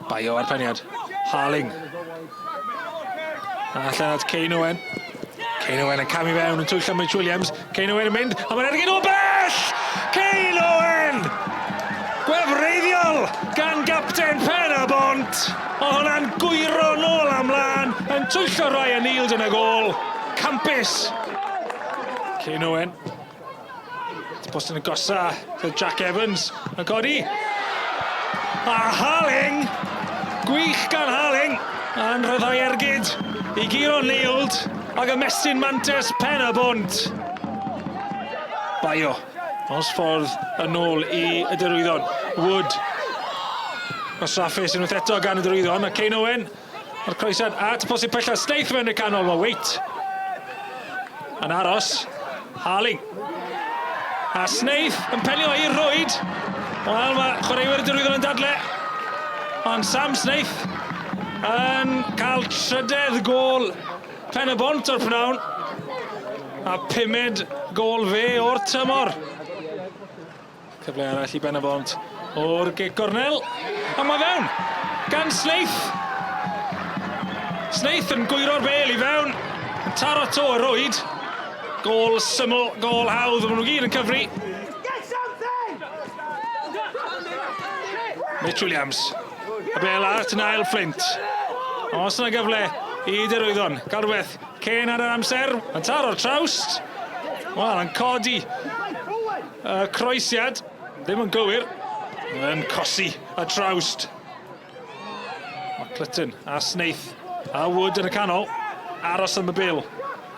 Baio ar peniad. Harling. Allan at Kane Owen. Kane Owen yn camu fewn yn twyllo Mitch Williams. Kane Owen yn mynd, a mae'n ergyd o bell! Kane Owen! Gwefreiddiol gan gapten Pen y Bont! O hwnna'n gwyro nôl am lan, yn twyllo Ryan Neild yn y gôl. Campus! Kane Owen. Postyn y gosa, Jack Evans yn codi. A Harling! Gwych gan Harling! Yn rhyddhau ergyd i guro Neild ac ymestyn mantes pen y bont. Baio. Os ffordd yn ôl i y Derwyddon. Wood. Gwastraffus unwaith eto gan y Derwyddon. A Kane Owen Mae'r croesiad at posib pella Snaith mewn i'r canol. Mae Waite yn aros. Harling. A Snaith yn pelio i'r rwyd. Wel, mae chwaraewyr y Derwyddon yn dadle. Ond Sam Snaith yn cael trydedd gôl Pen y Bont o'r pnawn. A pumed gôl fe o'r tymor. Cyfle arall i Ben-y-bont o'r gic gornel. A mae fewn! Gan Snaith! Snaith yn gwyro'r bel i fewn. Yn taro to y rwyd. Gôl syml, gôl hawdd, maen nhw gyd yn cyfri. Mitch Williams. Y bel at Niall Flint. Os yna gyfle i Derwyddon. Gael rhywbeth cyn ar yr amser. Yn taro'r trawst. Wel, yn codi Y croesiad ddim yn gywir. Yn cosi y trawst. Mae Clutton a Snaith a Wood yn y canol. Aros am y bil.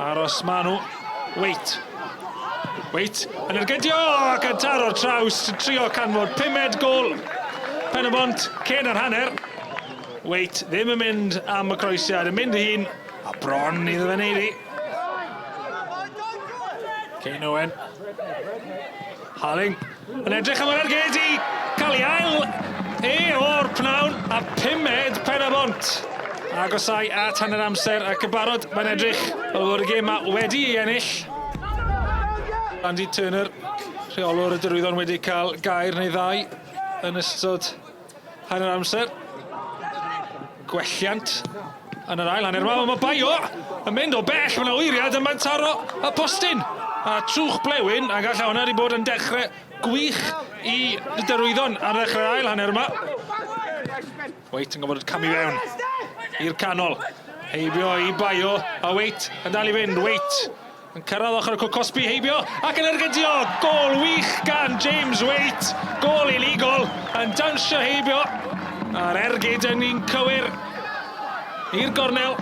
Aros ma nhw. Wait. Wait. Yn ergydio ac yn taro'r trawst. Trio canfod pumed gol. Pen y bont cyn yr hanner. Wait ddim yn mynd am y croesiad. Yn mynd i hun. A bron iddo fe wneud i. Kane Owen. Harling yn edrych am yr ergyd i cael ei ail e o'r pnawn a pumed pen y bont. Agosau at hanner amser ac yn barod mae'n edrych fel bod y gêm yma wedi ei ennill. Andy Turner, rheolwr y Derwyddon wedi cael gair neu ddau yn ystod Hanner amser. Gwelliant yn yr ail hanner yma. Mae Baio yn mynd o bell. Mae yna wyriad yn mae'n taro y postyn. A trwch blewyn, a gall hwnna wedi bod yn dechrau gwych i Derwyddon ar ddechrau'r ail hanner yma. Waite yn gorfod camu fewn i'r canol. Heibio i Baio, a Waite yn dal i fynd. Waite Yn cyrraedd ochr y cwt cosbi heibio ac yn ergydio! Gôl wych gan James Waite! Gôl illegal yn dawnsio heibio a'r ergyd yn un cywir i'r gornel.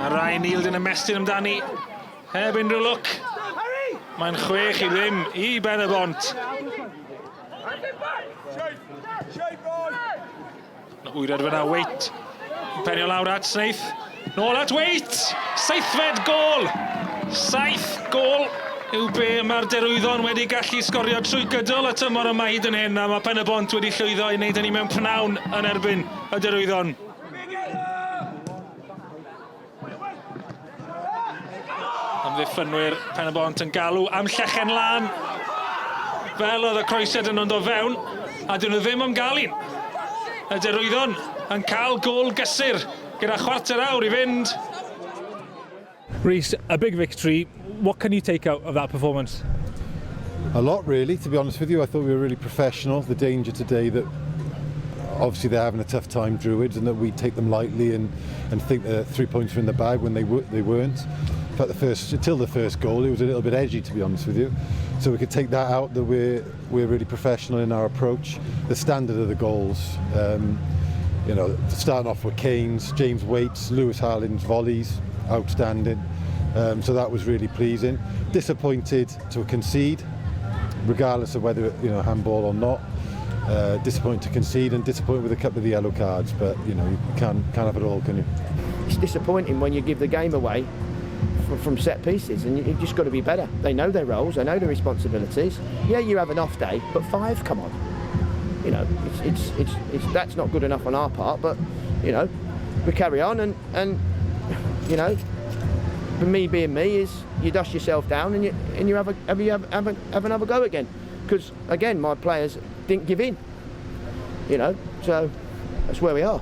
A Ryan Neild yn ymestyn amdani heb unrhyw lwc. Mae'n 6-0 i Ben y Bont. Wyriad fyna, Waite. Penio lawr at Snaith. Nôl at Waite! Seithfed gôl! Saith gôl yw be mae'r Derwyddon wedi gallu sgorio trwy gydol y tymor yma hyd yn hyn, a mae Pen-y-bont wedi llwyddo i wneud hynny mewn pnawn yn erbyn y Derwyddon. Amddiffynwyr Pen-y-bont yn galw am llechen lân. Fel oedd y croesiad yn dod o fewn, a dyn nhw ddim am gael un. Y Derwyddon yn cael gôl gysur gyda chwarter awr i fynd. Rhys, a big victory. What can you take out of that performance? A lot, really, to be honest with you. I thought we were really professional. The danger today that obviously they're having a tough time, Druids, and that we take them lightly and, and think that three points were in the bag when they, they weren't. In fact, the first, until the first goal, it was a little bit edgy, to be honest with you. So we could take that out, that we're, we're really professional in our approach. The standard of the goals, um, you know, starting off with Kane's, James Waits, Lewis Harlin's volleys, outstanding. Um, so that was really pleasing. Disappointed to concede, regardless of whether you know handball or not. Uh, disappointed to concede and disappointed with a couple of the yellow cards, but you know you can't can't have it all, can you? It's disappointing when you give the game away from, from set pieces, and you've just got to be better. They know their roles, they know their responsibilities. Yeah, you have an off day, but five, come on. You know, it's, it's, it's, it's that's not good enough on our part, but you know, we carry on and, and you know, for me being me is you dust yourself down and you and you have a have you have, have, a, have another go again. Because again, my players didn't give in. You know, so That's where we are.